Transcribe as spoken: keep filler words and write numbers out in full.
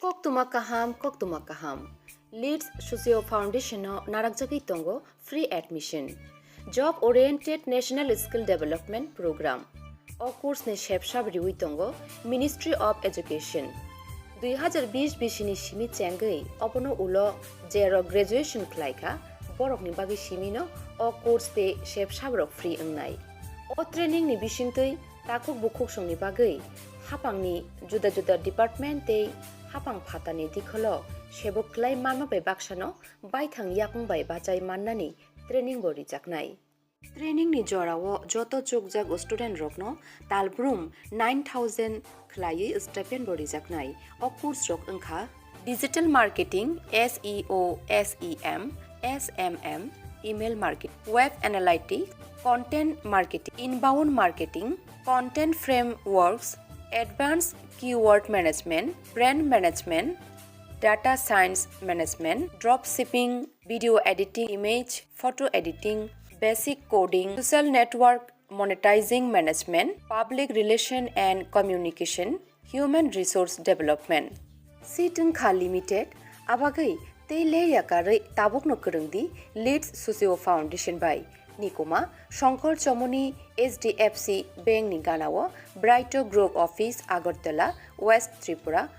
Koktwma kaham, koktwma kaham. Leeds Socio Foundation no narakjagwi tongo free admission. Job Oriented National Skill Development Program. O course ni sepsap riwi tongo Ministry of Education. Dui hazar bish bisini simi chengwi obono ulo jerok graduation khlaikha, borokni bagwi simino o course tei sepsaprok free wngnai. O training ni bisingtwi takhuk bukhuksongni bagwi haphangni juda juda department tei haphang phatani dikholo sebuk khlai manma bai baksano baithang yakung bai bachai mannani training bo rijaknai. Training ni jorao joto chukjak student rokno talbrum nine thousand khlaiwi stipend bo rijaknai. O course rok wngkha Digital Marketing, S E O, S E M, S M M, Email Marketing, Web Analytics, Content Marketing, Inbound Marketing, Content Frameworks, Advanced Keyword Management, Brand Management, Data Science Management, Drop Shipping, Video Editing, Image, Photo Editing, Basic Coding, Social Network Monetizing Management, Public Relation and Communication, Human Resource Development. Seat wngkha limited, abagwi tei le yakarwi tabukno kwrwngdi Leeds Socio Foundation bai. Nikuma Shankar Chomoni, H D F C Bank ni ganao, Brighto Group Office, Agartala, West Tripura,